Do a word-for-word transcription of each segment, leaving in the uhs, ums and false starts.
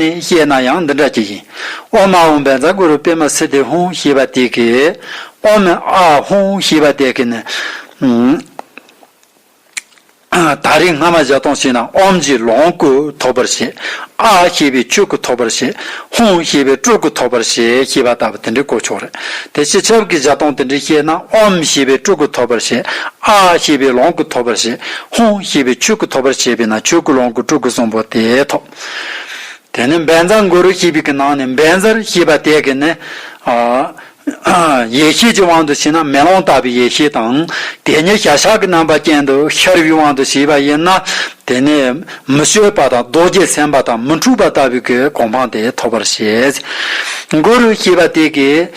ནས་བཤད་ན་ཡང་འདི་འདྲ་ཅིག་ཡིན། ཨོཾ་ཨཱཿཧཱུྃ་བཛྲ་གུ་རུ་པདྨ་སིདྡྷི་ཧཱུྃ་ཞེས་པ་དེ་གིས། ཨོཾ་ཨཱཿཧཱུྃ་ཞེས་པ་དེ་གིས་ནི། ད་རེས་སྔ་མ་བཞག་སྟངས་བྱས་ན་ཨོཾ་ཞེས་ལོངས་སྐུ་ཐོབ་པར་བྱེད། ཨཱཿ་ཞེས་པས་ཆོས་སྐུ་ཐོབ་པར་བྱེད། ཧཱུྃ་ཞེས་པས་སྤྲུལ་སྐུ་ཐོབ་པར་བྱེད་ཞེས་པ་ལྟ་བུ་དེ་འདྲའི་གོ་ཆོད་རེད། དེ་སྤྱི་ཁྱབ་ཀྱི་བཞག་སྟངས་དེ་འདྲ་བཤད་ན་ཨོཾ་ཞེས་པས་སྤྲུལ་སྐུ་ཐོབ་པར་བྱེད། ཨཱཿ་ཞེས་པས་ལོངས་སྐུ་ཐོབ་པར་བྱེད། ཧཱུྃ་ཞེས་པས་ཆོས་སྐུ་ཐོབ་པར་བྱེད་པས་ན་ཆོས་སྐུ་ལོངས་སྐུ་སྤྲུལ་སྐུ་གསུམ་པོ་དེ་ཐོབ། དེ་ནས་བཛྲ་གུ་རུ་ཞེས་པའི་གི་ནང་ནས་བཛྲ་ཞེས་པ་དེ་གི་ནི། ཨ། ཡེ་ཤེས་ཀྱི་དབང་དུ་བྱས་ན་མེ་ལོང་ལྟ་བུའི་ཡེ་ཤེས་དང་། དེ་ཉིད་ཞལ་ཕྱག་གི་རྣམ་པ་ཅན་དུ་ཤར་བའི་དབང་དུ་བྱས་པ་ཡིན་ན། དེ་ནས་མི་བསྐྱོད་པ་དང་རྡོ་རྗེ་སེམས་དཔའ་དང་མི་འཁྲུགས་པ་ལྟ་བུའི་གི་གོ་འཕང་དེ་ཐོབ་པར་བྱེད། གུ་རུ་ཞེས་པ་དེ་གིས།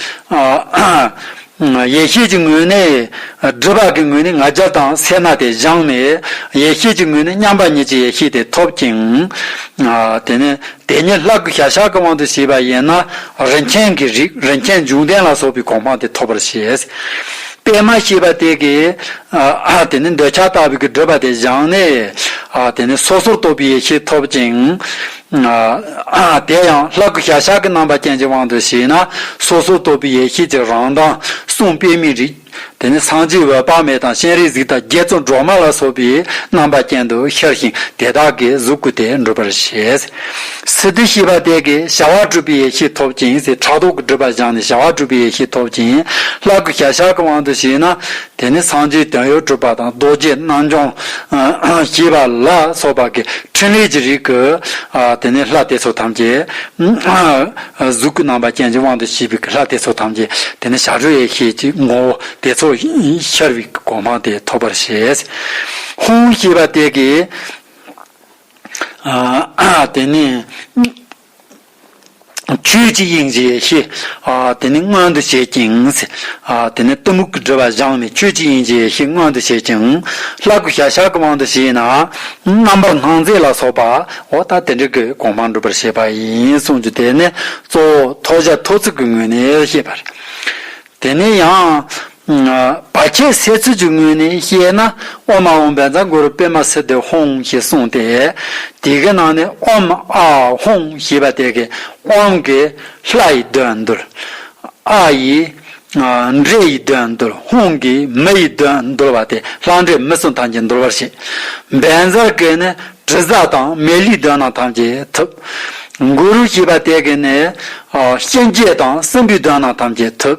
ཨ། ཡེ་ཤེས་ཀྱི་ངོས་ནས། སྒྲིབ་པ་གི་ངོས་ནས་ང་རྒྱལ་དང་སེར་སྣ་དེ་བཞེངས་ནས། ཡེ་ཤེས་ཀྱི་ངོས་ནས་མཉམ་པ་ཉིད་ཀྱི་ཡེ་ཤེས་དེ་ཐོབ་ཅིང་། ཨ། དེ་ནས། དེ་ཉིད་ལྷ་སྐུ་ཞལ་ཕྱག་གི་དབང་དུ་བྱས་པ་ཡིན་ན། རིན་ཆེན་གྱི་རིགས་རིན་ཆེན་འབྱུང་ལྡན་ལ་སོགས་པའི་གོ་འཕང་དེ་ཐོབ་པར་བྱེད། པདྨ་ཞེས་པ་དེ་གིས། ཨ། དེ་ནི་འདོད་ཆགས་ལྟ་བུའི་གི་སྒྲིབ་པ་དེ་བཞེངས་ནས། ཨ། དེ་ནི་སོ་སོར་རྟོག་པའི་ཡེ་ཤེས་ཐོབ་ཅིང་། ཨ། དེ་ཡང་ལྷ་སྐུ་ཞལ་ཕྱག་གི་རྣམ་པ་ཅན་གྱི་དབང་དུ་བྱས་ན་སོ་སོར་རྟོག་པའི་ཡེ་ཤེས་ཀྱི་རང་མདངས་གསུང་པདྨའི་རིགས། དེ་ནི་སངས་རྒྱས་འོད་དཔག་མེད་དང་སྤྱན་རས་གཟིགས་དང་རྗེ་བཙུན་སྒྲོལ་མ་ལ་སོགས་པའི་རྣམ་པ་ཅན་དུ་ཤར་ཞིང་དེ་དག་གི་གཟུགས་སྐུ་དེ་འགྲུབ་པར་བྱེད། སིདྡྷི་ཞེས་པ་དེ་གིས་བྱ་བ་གྲུབ་པའི་ཡེ་ཤེས་ཐོབ་ཅིང་ཟེར། ཕྲག་དོག་གི་སྒྲིབ་པ་བཞེངས་ནས་བྱ་བ་གྲུབ་པའི་ཡེ་ཤེས་ཐོབ་ཅིང་། ལྷ་སྐུ་ཞལ་ཕྱག་གི་དབང་དུ་བྱས་ན། དེ་ནི་སངས་རྒྱས་དོན་ཡོད་གྲུབ་པ་དང་རྡོ་རྗེ་རྣམ་འཇོམས་ཞེས་པ་ལ་སོགས་པ་གི་ཕྲིན་ལས་ཀྱི་རིགས་ཀྱི། ཨ། དེ་ནི་ལྷ་དེ་ཚོ་ཐམས་ཅད། ཨ། གཟུགས་སྐུ་རྣམ་པ་ཅན་གྱི་དབང་དུ་བྱས་པའི་ལྷ་དེ་ཚོ་ཐམས་ཅད་དེ་ནི་བྱ་གྲུབ་ཡེ་ཤེས་ཀྱི་ངོ་བོ་དེ་ཚོ་ཤར་བའི་གོ་འཕང་དེ་ཐོབ་པར་བྱེད། ཧཱུྃ་ཞེས་པ་དེ་གིས། ཨ། དེ་ནི་ཆོས་ཀྱི་དབྱིངས་ཀྱི་ཡེ་ཤེས། ཨ། དེ་ནི་མངོན་དུ་བྱེད་ཅིང་། ཨ། དེ་ནི་གཏི་མུག་གི་སྒྲིབ་པ་བཞེངས་ནས་ཆོས་ཀྱི་དབྱིངས་ཀྱི་ཡེ་ཤེས་མངོན་དུ་བྱེད་ཅིང་། ལྷ་སྐུ་ཞལ་ཕྱག་གི་དབང་དུ་བྱས་ན་རྣམ་པར་སྣང་མཛད་ལ་སོགས་པ། འོ་ད་དེ་འདྲ་གི་གོ་འཕང་འགྲུབ་པར་བྱེད་པ་ཡིན་གསུངས་རྒྱུ་དེ་ནི་གཙོ་བོ་ཐོབ་བྱ་ཐོབ་ཚུལ་གྱི་ངོས་ནས་བཤད་པ་རེད། དེ་ནས་ཡང་། ཨ། བར་ཆད་སེལ་ཚུལ་གྱི་ངོས་ནས་བཤད་ན། ཨོཾ་ཨཱཿཧཱུྃ་བཛྲ་གུ་རུ་པདྨ་སིདྡྷི་ཧཱུྃ་ཞེས་གསུངས་ཏེ། དེ་གི་ནང་ནས་ཨོཾ་ཨཱཿ་ཧཱུྃ་ཞེས་པ་དེ་གིས་ཨོཾ་གྱིས་ལྷ་ཡི་དོན་འདུལ། ཨཱཿ་ཡིས། ཨ། འདྲེ་ཡི་དོན་འདུལ། ཧཱུྃ་གིས་མི་ཡི་དོན་འདུལ་བ་སྟེ་ལྷ་འདྲེ་མི་གསུམ་ཐམས་ཅད་འདུལ་བར་བྱེད། བཛྲ་གིས་ནི། དྲི་ཟ་དང་མེ་ལྷའི་དོན་རྣམས་ཐམས་ཅད་ཐུབ། གུ་རུ་ཞེས་པ་དེ་གིས་ནི། ཨ། གཤིན་རྗེ་དང་སྲིན་པོའི་དོན་རྣམས་ཐམས་ཅད་ཐུབ།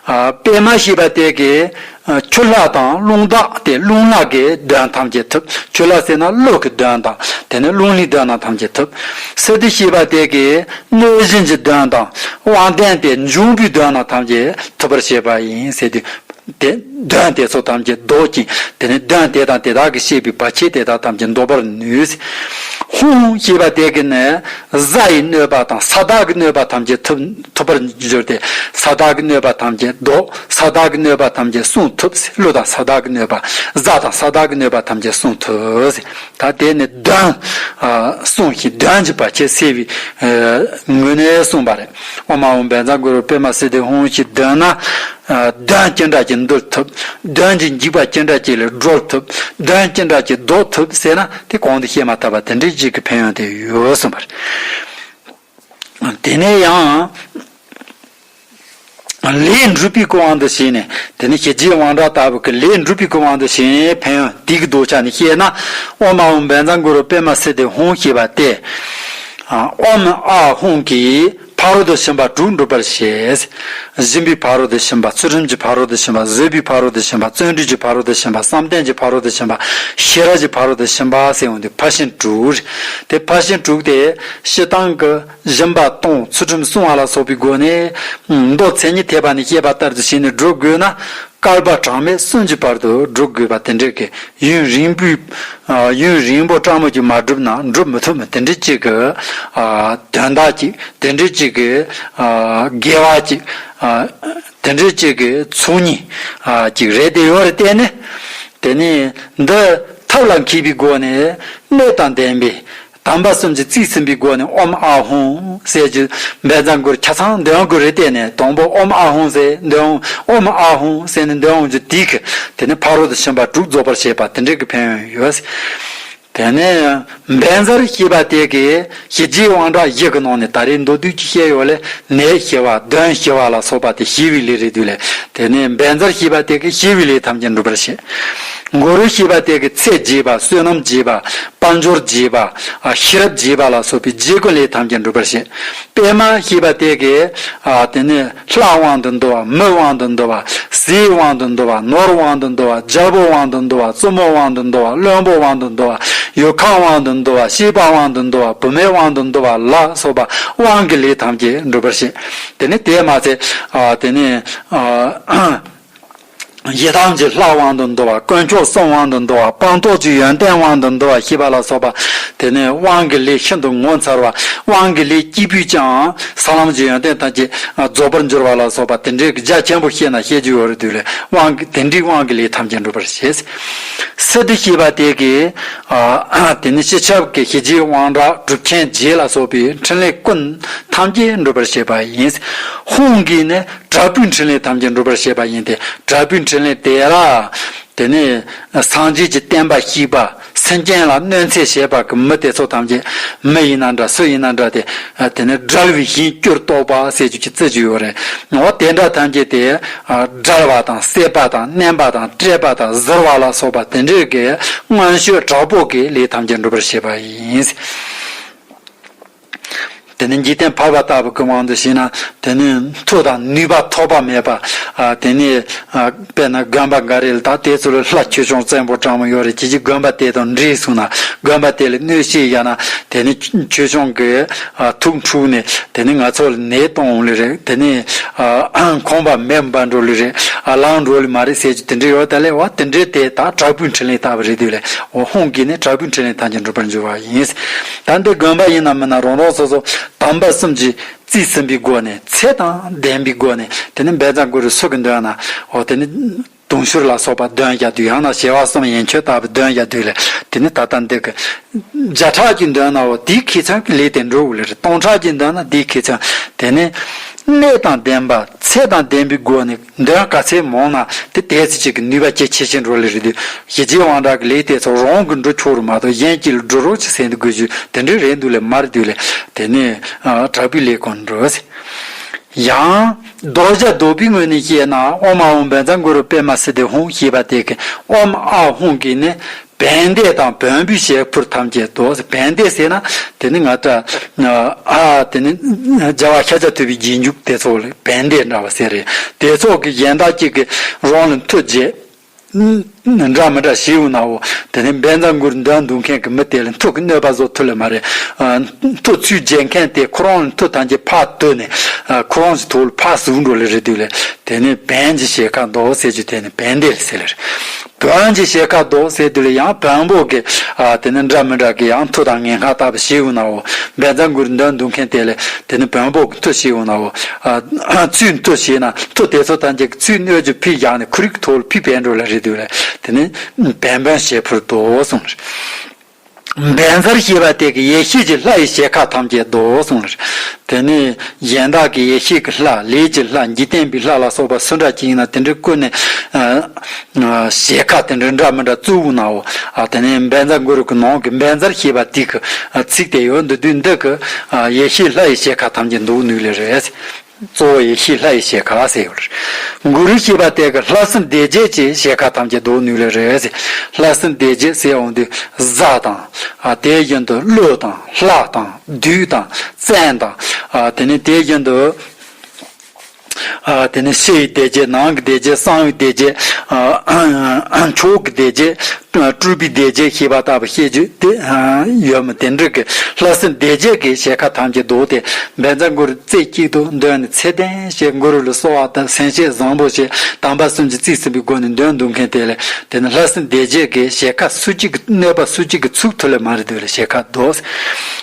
ཨ། པདྨ་ཞེས་པ་དེ་གིས། ཨ། ཆུ་ལྷ་དང་རླུང་བདག་སྟེ་རླུང་ལྷ་གི་དོན་ཐམས་ཅད་ཐུབ། ཆུ་ལྷ་ཟེར་ན་ཀླུ་གི་དོན་དང་དེ་ནི་རླུང་ལྷའི་དོན་རྣམས་ཐམས་ཅད་ཐུབ། སིདྡྷི་ཞེས་པ་དེ་གིས་གནོད་སྦྱིན་གྱི་དོན་དང་དབང་ལྡན་ཏེ་འབྱུང་པོའི་དོན་རྣམས་ཐམས་ཅད་ཐུབ་པར་བྱེད་པ་ཡིན་ཟེར་དུས། དེ་གདོན་དེ་ཚོ་ཐམས་ཅད་བཟློག་ཅིང་དེ་ནས་གདོན་དེ་དང་དེ་དག་གིས་བྱས་པའི་བར་ཆད་དེ་དག་ཐམས་ཅད་བཟློག་པར་ནུས། ཧཱུྃ་ཞེས་པ་དེ་གིས་ནི་གཟའ་ཡི་གནོད་པ་དང་ས་བདག་གི་གནོད་པ་ཐམས་ཅད་ཐུབ་ཐུབ་པར་འགྱུར་ཏེ། ས་བདག་གི་གནོད་པ་ཐམས་ཅད་བཟློག། ས་བདག་གི་གནོད་པ་ཐམས་ཅད་བསྲུང་ཐུབ། ཀླུ་དང་ས་བདག་གི་གནོད་པ། གཟའ་དང་ས་བདག་གི་གནོད་པ་ཐམས་ཅད་བསྲུང་ཐུབ། ད་དེ་ནི་གདོན། ཨ། བསྲུང་ཞིང་གདོན་གྱི་བར་ཆད་སེལ་བའི་ཨ་ངོས་ནས་གསུངས་པ་རེད། ཨོཾ་ཨཱཿཧཱུྃ་བཛྲ་གུ་རུ་པདྨ་སིདྡྷི་ཧཱུྃ་ཞེས་འདོན་ན། ཨ། གདོན་ཅི་འདྲ་ཅིག་འདུལ་ཐུབ། གདོན་གྱི་འཇིགས་པ་ཅི་འདྲ་ཅིག་ལས་སྒྲོལ་ཐུབ། གདོན་ཅི་འདྲ་ཅིག་བཟློག་ཐུབ་ཟེར་ན་དེ་གོང་དུ་བཤད་མ་ཐག་པ་དེ་འདྲའི་ཅིག་གི་ཕན་ཡོན་དེ་ཡོད་གསུངས་པ་རེད། དེ་ནས་ཡང་། ལས་འགྲུབ་པའི་སྐུ་དབང་དུ་བྱས་ནས་དེ་ནི་ཞི་རྒྱས་དབང་དྲག་ལྟ་བུ་གི་ལས་འགྲུབ་པའི་སྐུ་དབང་དུ་བྱས་ནས་ཕན་ཡོན་དེ་གི་ལྡོག་ཆ་ནས་བཤད་ན། ཨོཾ་ཨཱཿཧཱུྃ་བཛྲ་གུ་རུ་པདྨ་སིདྡྷི་ཧཱུྃ་ཞེས་པ་སྟེ། ཨོཾ་ཨཱཿཧཱུྃ་གིས་ཕ་རོལ་ཏུ་ཕྱིན་པ་དྲུག་འགྲུབ་པར་བྱེད། སྦྱིན་པའི་ཕ་རོལ་ཏུ་ཕྱིན་པ། ཚུལ་ཁྲིམས་ཀྱི་ཕ་རོལ་ཏུ་ཕྱིན་པ། བཟོད་པའི་ཕ་རོལ་ཏུ་ཕྱིན་པ། བརྩོན་འགྲུས་ཀྱི་ཕ་རོལ་ཏུ་ཕྱིན་པ། བསམ་གཏན་གྱི་ཕ་རོལ་ཏུ་ཕྱིན་པ། ཤེས་རབ་ཀྱི་ཕ་རོལ་ཏུ་ཕྱིན་པ་ཟེར་འོང་དུས་ཕར་ཕྱིན་དྲུག་རེད། དེ་ཕར་ཕྱིན་དྲུག་དེ་སྤྱིར་བཏང་གི་སྦྱིན་པ་གཏོང་། ཚུལ་ཁྲིམས་བསྲུང་བ་ལ་སོགས་པའི་སྒོ་ནས། མདོ་མཚན་ཉིད་ཐེག་པ་ནས་བཤད་པ་ལྟར་དུ་བྱས་ནས་སྒྲུབ་དགོས་ན། བསྐལ་པ་གྲངས་མེད་གསུམ་གྱི་བར་དུ་སྒྲུབ་དགོས་པ་དེ་འདྲ་གི་ཡུན་རིང་པོའི། ཡུན་རིང་པོ་སྤྲང་མོ་གྱིས་མ་བསྒྲུབས་ན་འགྲུབ་མི་ཐུབ་མི་དེ་འདྲ་གཅིག་གི་དོན་དག་ཅིག་དེ་འདྲ་གཅིག་གི་དགེ་བ་ཅིག་དེ་འདྲ་གཅིག་གི་ཚོགས་གཉིས་ཅིག་རེད་དེ་ཡོད་རེད། བལྟས་ནས་དེ་ནས་འདི་ཐབས་ལ་མཁས་པའི་སྒོ་ནས་གནད་དང་ལྡན་པའི། དམ་པ་གསུམ་གྱིས་རྩིས་ཟིན་པའི་སྒོ་ནས་ཨོཾ་ཨཱཿཧཱུྃ་ཟེར་རྒྱུ་བཛྲ་གུ་རུ་ཆ་ཚང་འདོན་དགོས་རེད། བལྟས་ནས་དང་པོ་ཨོཾ་ཨཱཿཧཱུྃ་ཟེར་འདོན། ཨོཾ་ཨཱཿཧཱུྃ་ཟེར་ནས་འདོན་འོང་རྒྱུ་དེ་གིས་དེ་ནི་ཕ་རོལ་ཏུ་ཕྱིན་པ་དྲུག་རྫོགས་པར་བྱེད་པ་དེ་འདྲ་གི་ཕན་ཡོན་ཡོད། དེ་ནས་བཛྲ་ཞེས་པ་དེ་གིས་ཞི་རྒྱས་དབང་དྲག་བཞི་གི་ནང་ནས་ད་རེས་མདོར་བསྡུས་ཀྱིས་བཤད་ཡོད་ལས། ནད་ཞི་བ། གདོན་ཞི་བ་ལ་སོགས་པ་དེ་ཞི་བའི་ལས་རེད་འདུག་ལས། དེ་ནས་བཛྲ་ཞེས་པ་དེ་གིས་ཞི་བའི་ལས་ཐམས་ཅད་འགྲུབ་པར་བྱེད། གུ་རུ་ཞེས་པ་དེ་གིས་ཚེ་རྒྱས་པ། བསོད་ནམས་རྒྱས་པ། དཔལ་འབྱོར་རྒྱས་པ། ཤེས་རབ་རྒྱས་པ་ལ་སོགས་པའི་རྒྱས་པའི་ལས་ཐམས་ཅད་འགྲུབ་པར་བྱེད། པདྨ་ཞེས་པ་དེ་གིས་དེ་ནས་ལྷ་དབང་དུ་འདུ་བ། མི་དབང་དུ་འདུ་བ། ཟས་དབང་དུ་འདུ་བ། ནོར་དབང་དུ་འདུ་བ། རྒྱལ་པོ་དབང་དུ་འདུ་བ། བཙུན་མོ་དབང་དུ་འདུ་བ། བློན་པོ་དབང་དུ་འདུ་བ། ཡུལ་ཁམས་དབང་དུ་འདུ་བ། སྐྱེས་པ་དབང་དུ་འདུ་བ། བུད་མེད་དབང་དུ་འདུ་བ་ལ་སོགས་པ་དབང་གི་ལས་ཐམས་ཅད་འགྲུབ་པར་བྱེད། དེ་ནས་དེས་མ་ཚད་དེ་ནས། ཡི་དམ་གྱི་ལྷ་དབང་དུ་འདུ་བ། དཀོན་མཆོག་གསུམ་དབང་དུ་འདུ་བ། སྤངས་རྟོགས་ཀྱི་ཡོན་ཏན་དབང་དུ་འདུ་བ་ཞེས་པ་ལ་སོགས་པ། དེ་ནས་དབང་གི་ལས་ཤིན་ཏུ་ངོ་མཚར་བ། དབང་གི་ལས་སྐྱེས་བུས་ཀྱང་ས་ལམ་གྱི་ཡོན་ཏན་ཐམས་ཅད་རྫོགས་པར་འགྱུར་བ་ལ་སོགས་པ་དེ་འདྲའི་རྒྱ་ཆེན་པོ་བཤད་ན་བཤད་རྒྱུ་ཡོད་རེད་འདུག་ལས། དབང་གི་དེ་འདྲའི་དབང་གི་ལས་ཐམས་ཅད་འགྲུབ་པར་བྱེད། སིདྡྷི་ཞེས་པ་དེ་གིས་དེ་ནི་སྤྱི་ཁྱབ་ཀྱི་ཞི་རྒྱས་དབང་དྲག་གྲུབ་ཆེན་རྒྱས་ལ་སོགས་པའི་འཕྲིན་ལས་ཀུན་ཐམས་ཅད་འགྲུབ་པར་བྱེད་པ་ཡིན། ཧཱུྃ་གིས་ནི་དྲག་པོའི་འཕྲིན་ལས་ཐམས་ཅད་འགྲུབ་པར་བྱེད་པ་ཡིན་ཏེ། དྲག་པོའི་འཕྲིན་ལས་དེ་ལ་དེ་ནི་སངས་རྒྱས་ཀྱི་བསྟན་པ་བཤིག་པ། སེམས་ཅན་ལ་གནོད་འཚེ་བྱེད་པ་གི་མི་དེ་ཚོ་ཐམས་ཅད། མི་ཡིན་ན་འདྲ། སུ་ཡིན་ན་འདྲ་སྟེ། དེ་ནི་བསྒྲལ་བའི་གཞན་གྱུར་རྟོག་པ་ཟེར་རྒྱུ་གྱི་རྩི་རྒྱུ་ཡོད་རེད། འོ་དེ་འདྲ་ཐམས་ཅད་དེ་བསྒྲལ་བ་དང་བསད་པ་དང་མནན་པ་དང་བསྐྲད་པ་དང་གཟིར་བ་ལ་སོགས་པ་དེ་འདྲའི་གི་མངོན་སྤྱོད་དྲག་པོ་གི་ལས་ཐམས་ཅད་འགྲུབ་པར་བྱེད་པ་ཡིན། དེ་ནི་འཇིག་རྟེན་འཕགས་པ་ལྟ་བུ་གི་དབང་དུ་བྱས་ན། དེ་ནི་མཐུ་དང་ནུས་པ་ཐོགས་པ་མེད་པ། ཨ་དེ་ནི་ཨ་དཔེར་ན་དགོན་པ་འགའ་རེ་ལ་ད་དེ་ཚོ་ལ་ལྷ་ཆོས་སྐྱོང་བཙན་པོ་དྲང་མོ་ཡོད་རེད། ཁྱེད་ཀྱིས་དགོན་པ་དེ་དང་འདྲེས་སོང་ན། དགོན་པ་དེ་ལ་གནོད་བྱེད་བཞག་ན། དེ་ནི་ཆོས་སྐྱོང་གི་ཨ་ཐུགས་འཁྲུགས་ནས། དེ་ནི་ང་ཚོ་ལ་ནད་གཏོང་འོང་ལེ་རེད། དེ་ནི་ཨ་ཁང་པ་མེ་འབར་འགྲོ་ལེ་རེད། ཨ་ལངས་འགྲོ་ལེ་མ་རེད་ཟེར་གྱི་དེ་འདྲ་ཡོད་ད་ལས། འོ་དེ་འདྲའི་དེ་ད་དྲག་པོའི་འཕྲིན་ལས་ལྟ་བུ་རེད་འདུག་ལས། འོ་ཧཱུྃ་གིས་ནི་དྲག་པོའི་འཕྲིན་ལས་ཐམས་ཅད་འགྲུབ་པར་འགྱུར་བ་ཡིན། ད་འདི་དགོན་པ་ཡིན་ན་མིན་ན་རང་རང་སོ་སོ་དམ་པ་གསུམ་གྱི་རྩིས་ཟིན་པའི་སྒོ་ནས། ཚད་དང་ལྡན་པའི་སྒོ་ནས། དེ་ནི་བཛྲ་གུ་རུ་སུ་གི་འདོན་ན། འོ་དེ་ནི་དུང་ཕྱུར་ལ་སོགས་པ་འདོན་བཞག་དུས། ཡང་ན་བྱེ་བ་གསུམ་ཡན་ཆོད་ལྟ་བུ་འདོན་བཞག་དུས་ལས། དེ་ནི་ད་ལྟ་འདི་གི་བརྒྱ་ཕྲག་གཅིག་འདོན་ནའོ་དེའི་ཁེ་བཟང་གི་ལས་དེ་འགྲུབ་ལེ་རེད། སྟོང་ཕྲག་གཅིག་འདོན་ན་དེའི་ཁེ་བཟང་། དེ་ནི་གནད་དང་ལྡན་པ། ཚད་དང་ལྡན་པའི་སྒོ་ནས་འདོན་ག་ཚད་མང་ན་དེ་དེ་ཚེ་གཅིག་གི་ནུས་པ་ཇེ་ཆེ་ཆེ་འགྲོ་ལེ་རེད་དུས། ཞི་རྒྱས་དབང་དྲག་གི་ལས་དེ་ཚོ་རང་གི་འགྲུབ་ཆོག་རུ་མ་གཏོགས་གཞན་གཅིག་ལ་འགྲུབ་རོགས་ཅིག་ཟེར་འདི་དགོས་རྒྱུ་དེ་འདྲ་རེད་འདུག་ལས་མ་རེད་འདུག་ལས། དེ་ནི་ཨ་དྲག་པོའི་ལས་ཀུན་འགྲུབ། ཡང་ལྡོག་བྱ་ལྡོག་པའི་ངོས་ནས་བཤད་ན། ཨོཾ་ཨཱཿཧཱུྃ་བཛྲ་གུ་རུ་པདྨ་སིདྡྷི་ཧཱུྃ་ཞེས་པ་དེ་གི་ཨོཾ་ཨཱཿཧཱུྃ་གིས་ནི་བན་དེ་དང་བོན་པོའི་བྱད་ཕུར་ཐམས་ཅད་དོ། བན་དེ་ཟེར་ན་དེ་ནི་ང་ད་ཨ་དེ་ནི་རྒྱལ་བ་ཤཱཀྱ་ཐུབ་པའི་རྗེས་འཇུག་དེ་ཚོ་ལ་བན་དེ་འདྲ་བ་ཟེར་རེད། དེ་ཚོ་གི་གཞན་དག་ཅིག་གི་རང་ལ་མཐུ་བྱེད། འདྲ་མི་འདྲ་ཞིག་ཡོད་ནའོ། དེ་ནི་བཛྲ་གུ་རུ་འདོན་འདུག་མཁན་གྱི་མི་དེ་ལ་མཐུ་གི་གནོད་པ་བཟོ་ཐུབ་ལེ་མ་རེད། ཨ་མཐུ་ཚུར་བྱེད་མཁན་དེ་ཁོ་རང་ལ་མཐུ་ཐམས་ཅད་ཕར་བཏོན་ནས། ཨ་ཁོ་རང་གི་ཐོག་ལ་ཕར་ཟུག་འགྲོ་ལེ་རེད་འདུག་ལེ། དེ་ནི་བན་གྱི་ཞལ་ཁ་འདོགས་ཟེར་རྒྱུ་དེ་ནི་བན་དེ་ལ་ཟེར་ལེ་རེད། བོན་གྱི་ཞལ་ཁ་འདོགས་ཟེར་དུས་ལ་ཡང་བོན་པོ་གི་ཨ་དེ་ནི་འདྲ་མི་འདྲ་གི་ཡང་མཐུ་དང་ངན་ཁག་ལྟ་བུ་ཞིག་ཡོད་ནའོ། བཛྲ་གུ་རུ་འདོན་འདུག་མཁན་དེ་ལ་དེ་ནི་བོན་པོ་གི་མཐུ་ཞིག་ཡོད་ནའོ། ཨ་ཚུར་མཐུ་བྱས་ན་མཐུ་དེ་ཚོ་ཐམས་ཅད་ཀྱི་ཚུར་གནོད་རྒྱུ་ཕུད་བཞག་ནས་ཁོ་རང་གི་ཐོག་ལ་ཕུད་བྱས་འགྲོ་ལེ་རེད་འདུག་ལེ། དེ་ནི་བན་བོན་བྱད་ཕུར་འདོགས་གསུངས། བཛྲ་ཞེས་པ་དེ་གིས་ཡེ་ཤེས་ཀྱི་ལྷ་ཡི་ཞལ་ཁ་ཐམས་ཅད་འདོགས་གསུངས་ལེ། དེ་ནི་གཞན་དག་གི་ཡེ་ཤེས་ཀྱི་ལྷ། ལས་ཀྱི་ལྷ། འཇིག་རྟེན་པའི་ལྷ་ལ་སོགས་པ་སུ་འདྲ་ཅིག་ཡིན་ན་དེ་འདྲའི་ཀུན་ནས་ཨ་ཨ་ཞལ་ཁ་དེ་འདྲ་འདྲ་མི་འདྲ་བཙུགས་ནའོ། ཨ་དེ་ནི་བཛྲ་གུ་རུ་གི་ནང་གི་བཛྲ་ཞེས་པ་དེ་གི་ཨ་ཚིག་དེ་ཡོད་འདུག་དུས། འདི་གི་ཨ་ཡེ་ཤེས་ལྷ་ཡི་ཞལ་ཁ་ཐམས་ཅད་འདོགས་ནུས་ལེ་རེད། གཙོ་བོ་ཡེ་ཤེས་ལྷ་ཡི་ཞལ་ཁ་ཟེར་ཡོད་རེད། གུ་རུ་ཞེས་པ་དེ་གིས་ལྷ་སྲིན་སྡེ་བརྒྱད་ཀྱི་ཞལ་ཁ་ཐམས་ཅད་འདོགས་ནུས་ལེ་རེད་ཟེར། ལྷ་སྲིན་སྡེ་བརྒྱད་ཟེར་འོང་དུས་གཟའ་དང་། ཨ་དེ་བཞིན་དུ་ཀླུ་དང་། ལྷ་དང་། བདུད་དང་། བཙན་དང་། ཨ་དེ་ནི་དེ་བཞིན་དུ་ཨ་དེ་ནི་ཕྱི་ཡི་སྡེ་བརྒྱད། ནང་གི་སྡེ་བརྒྱད། གསང་བའི་སྡེ་བརྒྱད། ཨ་ཕྱོགས་ཀྱི་སྡེ་བརྒྱད། སྤྲུལ་པའི་སྡེ་བརྒྱད་ཞེས་པ་ལྟ་བུ་བཤད་རྒྱུ་དེ་ཡོད་མོད། དེ་འདྲ་གི་ལྷ་སྲིན་སྡེ་བརྒྱད་ཀྱི་ཞལ་ཁ་ཐམས་ཅད་འདོགས་ཏེ། བཛྲ་གུ་རུ་རྩེ་གཅིག་ཏུ་འདོན་ནས་ཚད་ལྡན་བྱས། གུ་རུ་ལ་གསོལ་བ་དང་སེམས་བསྐྱེད་བཟང་པོ་བྱས། དམ་པ་གསུམ་གྱི་རྩིས་ཟིན་པའི་སྒོ་ནས་འདོན་འདུག་མཁན་དེ་ལ་དེ་ནི་ལྷ་སྲིན་སྡེ་བརྒྱད་ཀྱི་ཞལ་ཁ་སུ་གཅིག་གི་གནོད་པ་སུ་གཅིག་གིས་ཚུགས་ཐུབ་ལེ་མ་རེད་འདུག་ལེ། ཞལ་ཁ་འདོགས།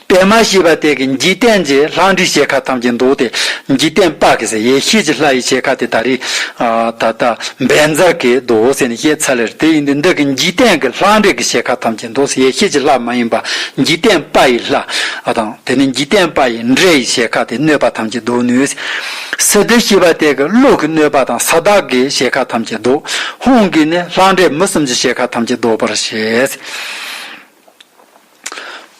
པདྨ་ཞེས་པ་དེ་གིས་འཇིག་རྟེན་གྱི་ལྷ་འདྲེའི་ཞལ་ཁ་ཐམས་ཅད་འདོགས་ཏེ། འཇིག་རྟེན་པ་གི་ཟེར། ཡེ་ཤེས་ཀྱི་ལྷ་ཡི་ཞལ་ཁ་དེ་ད་རེས་ཨ་ད་ལྟ་བཛྲ་གིས་འདོགས་ཟེར་ནས་བཤད་ཚར་ལེ་རེད། དེ་ཡིན་དུས་འདི་གིས་འཇིག་རྟེན་གྱི་ལྷ་འདྲེ་གི་ཞལ་ཁ་ཐམས་ཅད་འདོགས་ཟེར། ཡེ་ཤེས་ཀྱི་ལྷ་མ་ཡིན་པ་འཇིག་རྟེན་པ་ཡི་ལྷ་ཨ་དང་། དེ་ནི་འཇིག་རྟེན་པ་ཡི་འདྲེ་ཡི་ཞལ་ཁ་དེ་གནོད་པ་ཐམས་ཅད་འདོགས་ནུས། སིདྡྷི་ཞེས་པ་དེ་གིས་ཀླུ་གི་གནོད་པ་དང་ས་བདག་གི་ཞལ་ཁ་ཐམས་ཅད་འདོགས། ཧཱུྃ་གིས་ནི་ལྷ་འདྲེ་མི་གསུམ་གྱི་ཞལ་ཁ་ཐམས་ཅད་འདོགས་པར་བྱེད།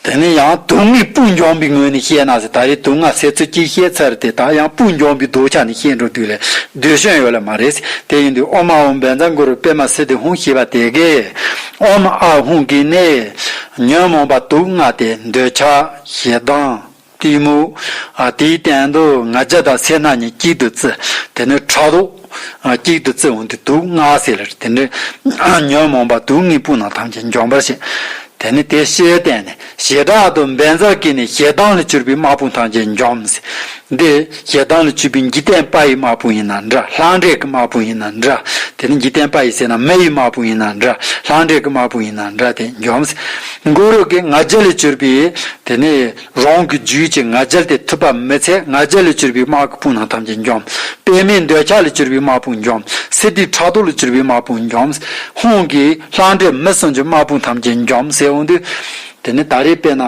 དེ་ནས་ཡང་དུག་ལྔའི་དཔུང་འཇོམས་པའི་ངོས་ནས་བཤད་ན་ཟེར། ད་རེས་དུག་ལྔ་ཟེར་ཚུལ་གྱིས་བཤད་ཚར་ཏེ། ད་ཡང་དཔུང་འཇོམས་པའི་ལྡོག་ཆ་ནས་བཤད་འགྲོ་དུས་ལས་ཟློས་ཞན་ཡོད་ལ་མ་རེད། དེ་ཡིན་དུས་ཨོཾ་ཨཱཿཧཱུྃ་བཛྲ་གུ་རུ་པདྨ་སིདྡྷི་ཧཱུྃ་ཞེས་པ་དེ་གིས། ཨོཾ་ཨཱཿཧཱུྃ་གིས་ནི་ཉོན་མོངས་པ་དུག་ལྔ་སྟེ། འདོད་ཆགས་ཞེ་སྡང་གཏི་མུག་ཨ། དེའི་སྟེང་དུ་ང་རྒྱལ་དང་སེར་སྣ་གཉིས་གཅིག་ཏུ་བརྩི། དེ་ནས་ཕྲག་དོག་ཨ། གཅིག་ཏུ་བརྩི་འོང་དུས་དུག་ལྔ་ཟེར་ལ། དེ་ནས་ཉོན་མོངས་པ་དུག་ལྔའི་དཔུང་རྣམས་ཐམས་ཅད་འཇོམས་པར་བྱེད། དེ་ནས་དེ་ཤེས་བསྟན་ནས། བྱེ་བྲག་ཏུ་བཛྲ་གིས་ནི་ཞེ་སྡང་ལས་གྱུར་པའི་དམག་དཔུང་ཐམས་ཅད་འཇོམས། འདི་ཞེ་སྡང་ལས་གྱུར་པའི་འཇིག་རྟེན་པ་ཡི་དམག་དཔུང་ཡིན་ན་འདྲ། ལྷ་འདྲེ་གི་དམག་དཔུང་ཡིན་ན་འདྲ། དེ་ནས་འཇིག་རྟེན་པ་ཡི་ཟེར་ན་མི་ཡི་དམག་དཔུང་ཡིན་ན་འདྲ། ལྷ་འདྲེ་གི་དམག་དཔུང་ཡིན་ན་འདྲ། དེ་འཇོམས། གུ་རུ་གིས་ང་རྒྱལ་ལས་གྱུར་པའི། དེ་ནས་རང་གི་རྒྱུད་ཀྱི་ང་རྒྱལ་དེ་ཐུབ་པ་མི་འཚལ། ང་རྒྱལ་ལས་གྱུར་པའི་དམག་གི་དཔུང་རྣམས་ཐམས་ཅད་འཇོམས། པདྨས་འདོད་ཆགས་ལས་གྱུར་པའི་དམག་དཔུང་འཇོམས། སིདྡྷིས་ཕྲག་དོག་ལས་གྱུར་པའི་དམག་དཔུང་འཇོམས། ཧཱུྃ་གིས་ལྷ་འདྲེ་མི་སྲུན་གྱི་དམག་དཔུང་ཐམས་ཅད་འཇོམས་ཟེར་འོང་དུས། དེ་ནི་ད་རེས་དཔེར་ན་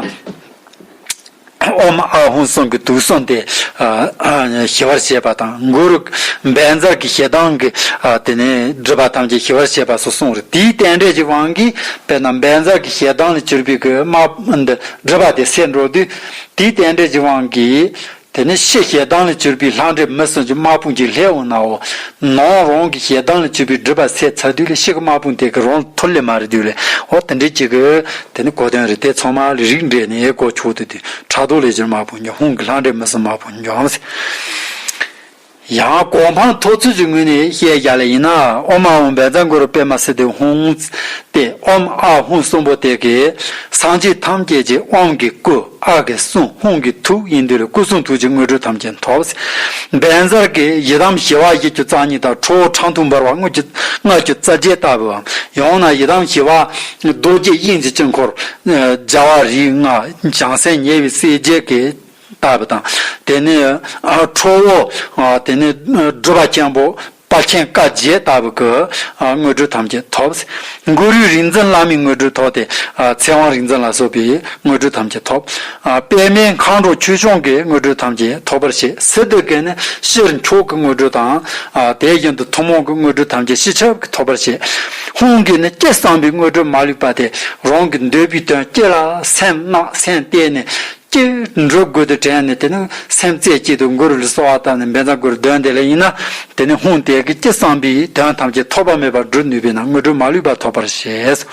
ཨོཾ་ཨཱཿཧཱུྃ་གསུམ་གྱི་དུག་གསུམ་དེ་ཨ་ཨ་ཞི་བར་བྱེད་པ་དང་། གུ་རུ་བཛྲ་གིས་ཞེ་སྡང་གི་ཨ་དེ་ནས་སྒྲིབ་པ་ཐམས་ཅད་ཞི་བར་བྱེད་པ་སོགས་གསུངས་རེད། དེའི་རྟེན་འབྲེལ་གྱི་དབང་གིས། དཔེར་ན་བཛྲ་གིས་ཞེ་སྡང་ལས་གྱུར་པའི་གི་དམག་འདི་སྒྲིབ་པ་དེ་སེལ་འགྲོ་དུས། དེའི་རྟེན་འབྲེལ་གྱི་དབང་གིས། དེ་ནས་ཕྱི་ཞེ་སྡང་ལས་གྱུར་པའི་ལྷ་འདྲེ་མི་སྲུན་གྱི་དམག་དཔུང་གཅིག་སླེབས་འོང་ནའོ། ནང་རང་གི་ཞེ་སྡང་ལས་གྱུར་པའི་སྒྲིབ་པ་སེལ་ཚར་དུས་ལས་ཕྱི་གི་དམག་དཔུང་དེ་གིས་རང་ལ་ཐུབ་ལེ་མ་རེད་དུས་ལས། འོ་དེ་འདྲའི་གཅིག་གི་དེ་ནི་གོ་དོན་རེད། དེ་ཚང་མ་ལ་རིགས་འགྲེ་ནས་གོ་ཆོག་ཏུ་དུས། ཕྲག་དོག་ལས་གྱུར་དམག་དཔུང་འཇོམས། ཧཱུྃ་གིས་ལྷ་འདྲེ་མི་སྲུན་དམག་དཔུང་འཇོམས། ཡང་གོ་འཕང་ཐོབ་ཚུལ་གྱི་ངོས་ནས་བཤད་བཞག་ལེ་ཡིན་ན། ཨོཾ་ཨཱཿཧཱུྃ་བཛྲ་གུ་རུ་པདྨ་སིདྡྷི་ཧཱུྃ་སྟེ། ཨོཾ་ཨཱཿཧཱུྃ་གསུམ་པོ་དེ་གིས་སངས་རྒྱས་ཐམས་ཅད་ཀྱི། ཨོཾ་གིས་སྐུ། ཨཱཿ་གིས་གསུང་། ཧཱུྃ་གིས་ཐུགས་ཡིན་དུས་ལས་སྐུ་གསུང་ཐུགས་ཀྱི་དངོས་གྲུབ་ཐམས་ཅད་ཐོབ། བཛྲ་གིས་ཡི་དམ་ཞི་བ་བཞི་བཅུ་རྩ་གཉིས་དང་ཁྲོ་བོ་ཁྲག་འཐུང་འབར་བ་ལྔ་བཅུ་ལྔ་བཅུ་རྩ་བརྒྱད་ལྟ་བུའམ། ཡང་ན་ཡི་དམ་ཞི་བ་རྡོ་རྗེ་དབྱིངས་ཀྱི་དཀྱིལ་འཁོར་རྒྱལ་བ་རིགས་ལྔ་བྱང་སེམས་ཉེ་བའི་སྲས་བརྒྱད་ཀྱི་ལྟ་བུ་དང་། དེ་ནས་ཨ་ཁྲོ་བོ་ཨ་དེ་ནས་སྒྲུབ་པ་ཆེན་པོ་དཔལ་ཆེན་བཀའ་བརྒྱད་ལྟ་བུ་གི་ཨ་དངོས་གྲུབ་ཐམས་ཅད་ཐོབ། གུ་རུའི་རིག་འཛིན་བླ་མའི་དངོས་གྲུབ་ཐོབ་སྟེ། ཨ་ཚེ་དབང་རིག་འཛིན་ལ་སོགས་པའི་དངོས་གྲུབ་ཐམས་ཅད་ཐོབ། ཨ་པདྨས་མཁའ་འགྲོ་ཆོས་སྐྱོང་གི་དངོས་གྲུབ་ཐམས་ཅད་ཐོབ་པར་བྱེད། སིདྡྷི་གིས་ནི་ཕྱིར་མཆོག་གི་དངོས་གྲུབ་དང་། ཨ་དེ་བཞིན་དུ་ཐུན་མོང་གི་དངོས་གྲུབ་ཐམས་ཅད་ཕྱི་ཁྱབ་ཀྱིས་ཐོབ་པར་བྱེད། ཧཱུྃ་གིས་ནི་ཅི་བསམ་པའི་དངོས་གྲུབ་མ་ལུས་པ་དེ། རང་གི་འདོད་པའི་དོན་ཅི་ལ་སེམས་གནག་སེམས་གཏད་ནས། ཅི་འགྲུབ་དགོས་དུ་དྲན་ནས། དེ་ནི་སེམས་རྩེ་གཅིག་ཏུ་གུ་རུ་ལ་གསོལ་བ་བཏབ་ནས་བཛྲ་གུ་རུ་འདོན་དེ་ལ་ཡིན་ན། དེ་ནི་ཧཱུྃ་དེ་གིས་ཅི་བསམ་པའི་དོན་ཐམས་ཅད་ཐོགས་པ་མེད་པར་སྒྲུབ་ནུས་པས་ན་དངོས་གྲུབ་མ་ལུས་པ་ཐོབ་པར་བྱེད།